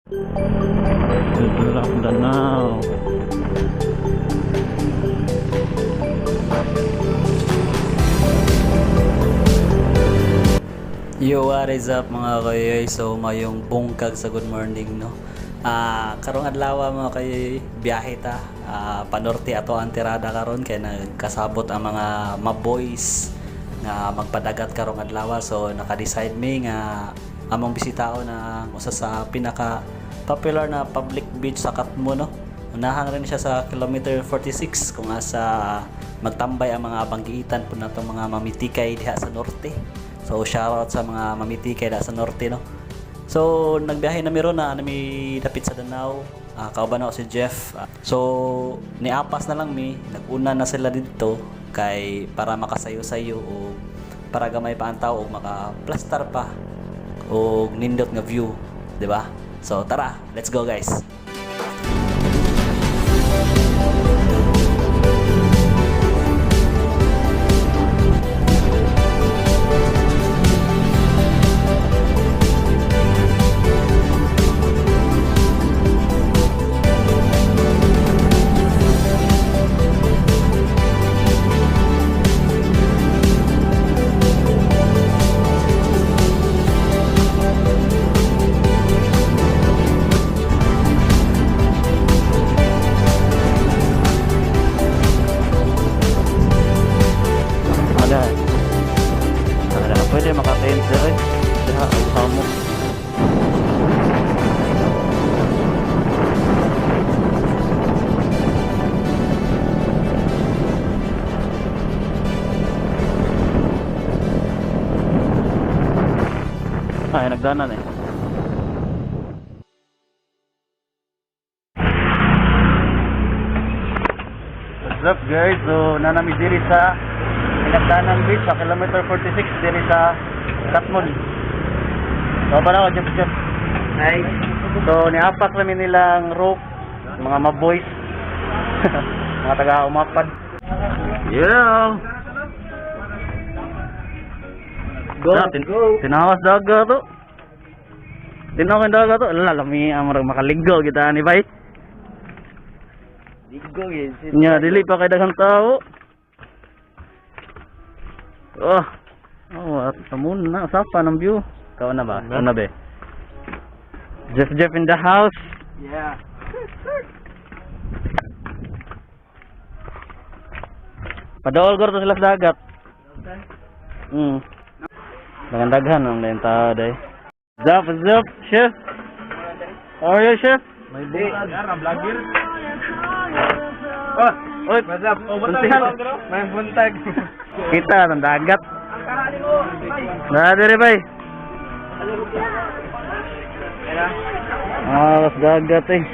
Dito na akong Danau. Yo, what is up, mga kayoy? So, mayong bungkag sa good morning, no? Karong adlaw, mga kayoy, biyahe ta. Panorte ato ang tirada karon kay nagkasabot ang mga maboys nga magpadagat karong adlaw. So, naka-decide mi nga among bisitaon ang usa sa pinaka popular na public beach sa Katmo, no? Unahan rin siya sa kilometer 46 kung asa magtambay ang mga banggiitan po natong mga mamitikay diha sa norte. So shoutout sa mga mamitikay diha sa norte, no. So nagbiyahe na mi ron na mi dapit sa Danau. Kauban ako si Jeff. So niapas na lang mi, naguna na sila didto kay para makasayo-sayo o para gamay pa ang tao og maka-plastar pa og nindot nga view, di ba? So tara, let's go, guys. Ada. Ada, pwede makatent dire. Diha ang mo. Ay, nagdanan eh. What's up, guys? So, nanami diri sa Hinagdanan Beach sa kilometer 46 diri sa Katmon. So, ba na ako, Jeff Jeff? Hi. So, niapak namin nilang rope, mga maboys, mga taga umapad. Yeah! Go, go. Tinawas daga to. Tinawas daga to. Ala, lami ang murag makaligo kita ni bay. Ligo eh. Nya dili pa kay daghang tao. Oh. Oh, at tamun na sapa ng view. Kau na ba? Kau na be. Jeff Jeff in the house. Yeah. Padool gor to sila sa dagat. Daghan-daghan ang dayang tao day. What's up, what's up, chef? How are you, chef? May bulag. Vlogger. Oh, oy, What's up? Oh, Kuntihan. May buntag. Kita ang dagat. Na dire bay. Ah, dagat eh.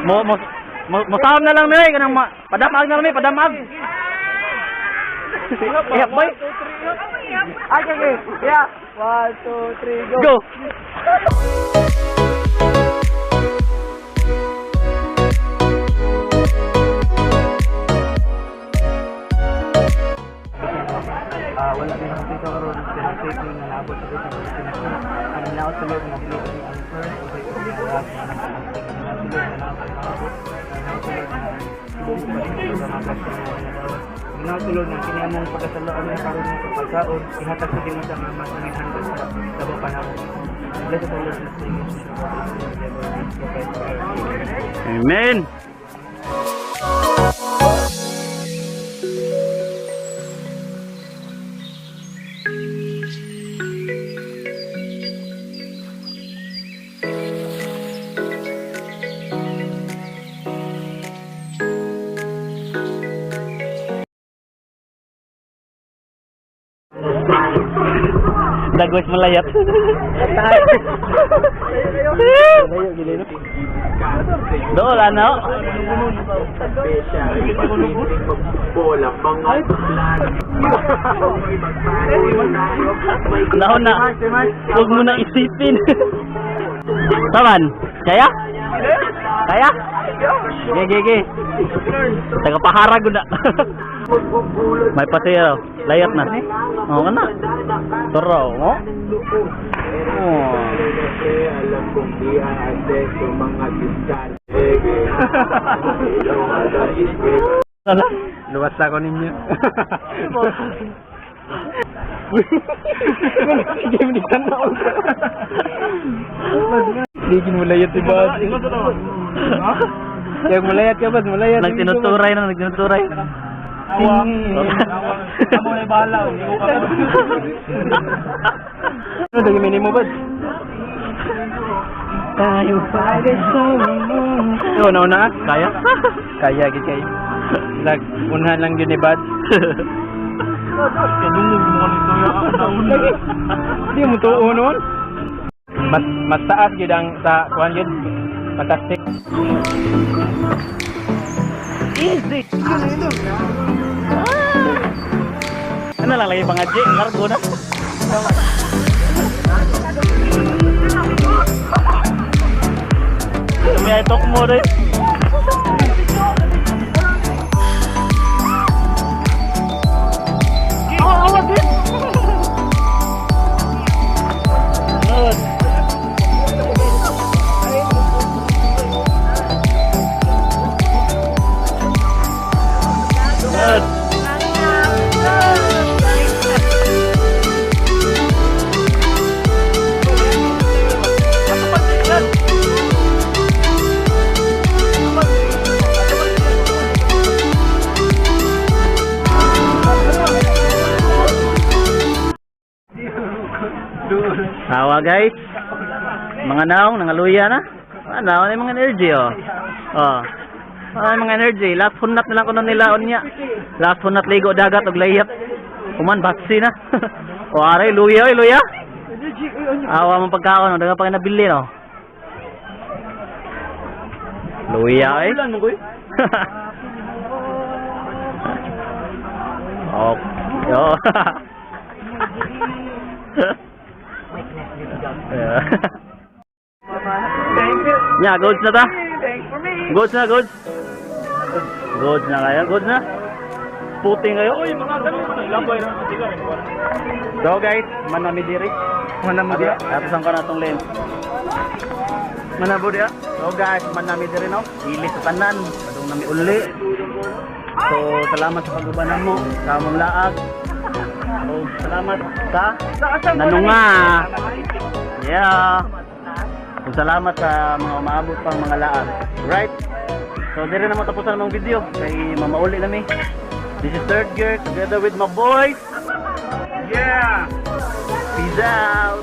Mo mo mo mosaon na lang mi oy, kanang padamag na lang mi, padamag. Ihap boy. Ay, okay. Yeah. 1, 2, 3, go. Go. Wala din ako dito karon sa safety nga naabot sa dito sa destination. Ang naot sa Lord nga dili kami ang first o sa last nga nang ang naot sa Lord nga naabot maabot. Ang naot sa Lord nga tibuok pa rin sa mga blessing nga nadawat. Ang naot sa Lord nga kini among pagkasala nga karon nga pagkaon ihatag sa Ginoo sa mga mas hanggang sa tabang panahon. Bless us, O Lord, this day, Amen. Dagwas malayat. Layo gid no. Dool ano? Naon na. Huwag mo na isipin. Taman, kaya? Kaya? Ge, ge, ge. Tagapaharag na. May pati oh. Layat na. Oo nga na. Turo, oh. Oh. Alam kong di aasenso mga diskarte. Ano? Luwas ako ninyo. Game ni tanaw. Di mulayat si Bad. Kaya mulayat ka Bad, mulayat. Nagtinuturay na, nagtinuturay. Awa. Amo na bahala. Ano dagi minimo Bad? Tayo pa sa mundo. Yo, na Kaya? Kaya gid kay. Lag unhan lang gyud ni Bad. Di mo tuo noon. Mas mas taas gyud ang sa kuan gyud. Fantastic. Easy. Ano lang lagi pangadji, largo na. May itok mo rin. Oh, awag din. Sunod. Sunod. Tawa guys. Mga naong nangaluya na. Ano, ano yung mga energy oh. Oh. Ano yung mga energy? Last hunat na lang kuno nila unya. Last hunat ligo dagat og layap. Human batsi na. O aray luya oy luya. Awa mong pagkaon, oh, daga pa nabili no. Luya eh. Oh. Yo. Yeah. Yeah, goods na ta. Goods na, goods. Goods na kaya, goods na. Puti ngayon. Uy, mga ganun. Lambay ra sila. So guys, manami diri. Manamo dia. Tapos ang kanatong lens. Manabo dia. So guys, manami diri no. Ili sa tanan, padung nami uli. So salamat sa pag-ubanan mo sa among laag. So salamat sa nanunga. Yeah. So, salamat sa mga umaabot pang mga laag. Right? So diri na mo tapusan ang video kay mamauli na mi. This is Third Gear together with my boys. Yeah. Peace out.